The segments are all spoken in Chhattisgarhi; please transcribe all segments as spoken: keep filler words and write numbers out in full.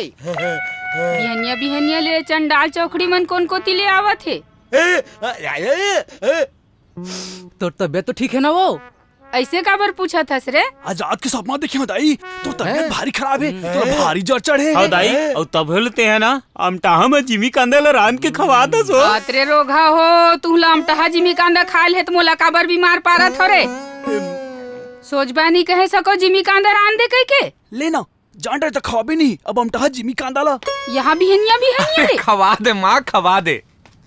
बिहनिया बिहनिया ले चंडाल चौकड़ी मन कोन कोती ले आवत हे? ए, ए, ए, ए, ए। तोर तबियत तो ठीक है ना वो? ऐसे काबर पूछत हस रे? आज रात के सपना देखे हंव दाई, तोर तबियत हैं? भारी खराब है, तोर भारी जर चढ़े हव है। दाई, अउ तभे ले तें ह ना, अमटाहा म जिमी कांदा ल रांध के खवात हस हो। अतरे रोगहा हो, तुहला अमटाहा जिमी कांदा खाय ले त मोला काबर बीमार पारत हो रे? सोचबा नहीं कहे सको जिमी कांदा रांध दे कहिके? ले ना, जान रहे त खवाबे नहीं, अब अमटाहा जिमी कांदा ला। यहाँ बिहनिया बिहनिया रे। खवा दे माँ, खवा दे।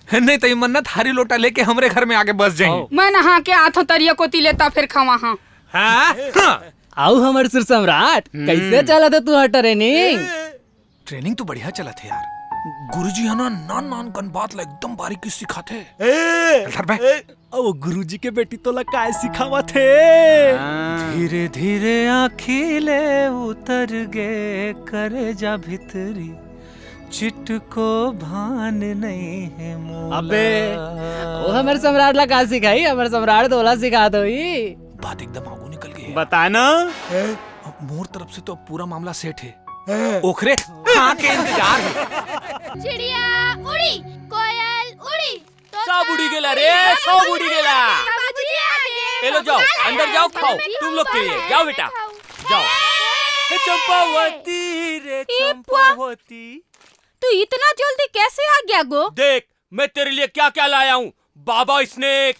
नहीं त ई मन्नत हारी लोटा लेके हमरे घर में आके बस जाही। मैं नहा के आथों तरिया कोती ले, त फिर खवाहूं। हाँ? हाँ। अउ हमर सुर सम्राट, हम्म। कैसे चलत हे तुहार ट्रेनिंग? ट्रेनिंग तो बढ़िया चलत हे यार। गुरुजी ह ना नान नान कन बात ला एकदम बारीकी सिखाथे। ए, चल धर बे। ए, ओ गुरुजी के बेटी तोला काय सिखावत हे? धीरे धीरे आँखी ले उतर गे करेजा भीतरी, चिटको भान नहीं है मोला। अबे, वो हमर सम्राट ला का सिखाही? हमर सम्राट तोला सिखा दोही। बात एकदम आगू निकल गई है। बता ना। ए, मोर तरफ से तो अब पूरा मामला सेट है। ए। ओखरे हाँ के इंतजार है। चिड़िया उड़ी, कोयल उड़ी, सब उड़ी गेला रे, सब उड़ी गेला। बाबूजी आ गए। ए लो जाओ, अंदर जाओ, खाओ, तुम लोग के लिए। जाओ बेटा, जाओ। हे चंपावती रे ए पुआ। चंपावती। तू इतना जल्दी कैसे आ गया गो? देख, मैं तेरे लिए क्या क्या लाया हूँ, बाबा स्नेक।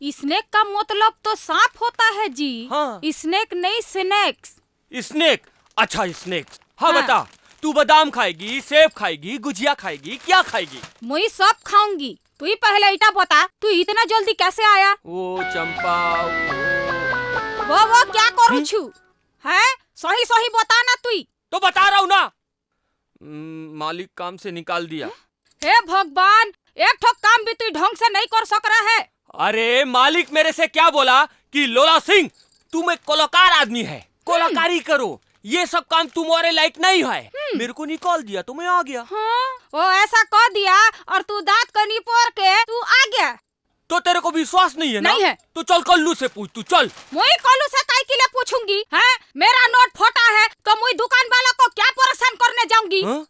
स्नेक का मतलब तो सांप होता है जी। हाँ। स्नेक नहीं, स्नैक्स। स्नेक? अच्छा, स्नेक। हाँ, हाँ। बता, तू बादाम खाएगी, सेब खाएगी, गुजिया खाएगी, क्या खाएगी? मुई सब खाऊंगी। तू ही पहले इटा बता, तू इतना जल्दी कैसे आया? वो चंपा, वो वो क्या करू हम्म? छू? हैं? सही सही बता ना तू ही। तो बता रहा हूँ ना। हम्म, मालिक काम से निकाल दिया। हे भगवान, एक ठो काम भी तू ढंग से नहीं कर सक रहा है। अरे, मालिक मेरे से क्या बोला कि लोला सिंह, तुम एक कलाकार आदमी है, कलाकारी करो, ये सब काम तुम्हारे लायक नहीं है। मेरे को निकाल दिया तो मैं आ गया। हाँ, वो ऐसा कह दिया और तू दांत को निपोर के तू आ गया। तो तेरे को विश्वास नहीं है ना? नहीं है। तो चल कल्लू से पूछ, तू चल। मुई कल्लू से काय के लिए पूछूंगी, हैं? मेरा नोट फटा है तो मुई दुकान वाला को क्या परेशान करने जाऊंगी? हाँ?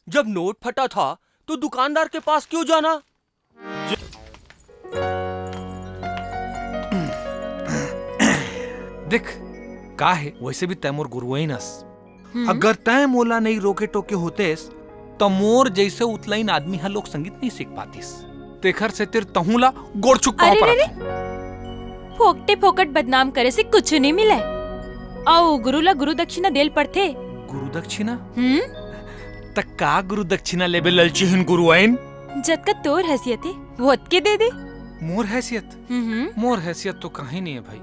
जब नोट फटा था तो दुकानदार के पास क्यों जाना? देख, का है, वैसे भी तैं मोर गुरुआइन अस। हम्म। अगर तैं मोला नई रोके टोके होतेस, त मोर जैसे उतलाइन आदमी ह लोक संगीत नई सीख पातिस। तेखर सेतिर तहूं ला गोड़ छुक पाँव अरे रे रे, परत हूँ। फोकटे फोकट बदनाम करे से कुछु नई मिले। अउ गुरु ला गुरु दक्षिणा देल पड़थे। गुरु दक्षिणा? हम्म? त का गुरु दक्षिणा लेबे ललचिहिन गुरुआइन? जतका तोर हैसियत हे, वो ओतके दे दे। मोर हैसियत? हम्म। मोर हैसियत तो कहीं नई हे भाई।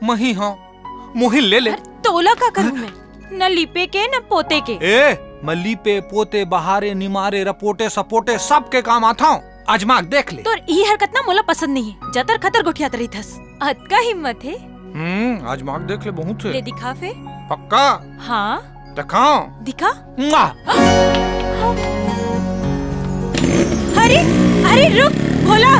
मही हूँ, मोहिन ले ले। अरे, तोला का करूँ मैं? न लीपे के, न पोते के। ए, मैं लीपे, पोते, बहारे, निमारे, रपोटे, सपोटे, सबके काम आथंव। आजमा के देख ले। तोर ई हरकत ना मोला पसंद नई हे। जतर खतर गोठियात रहिथस। अतका हिम्मत हे? हम्म, आजमा के देख ले, बहुत हे। ले दिखा फे। पक्का? हाँ। दिखाओ। दिखा। मुआ। अरे, अरे रुक, भोला।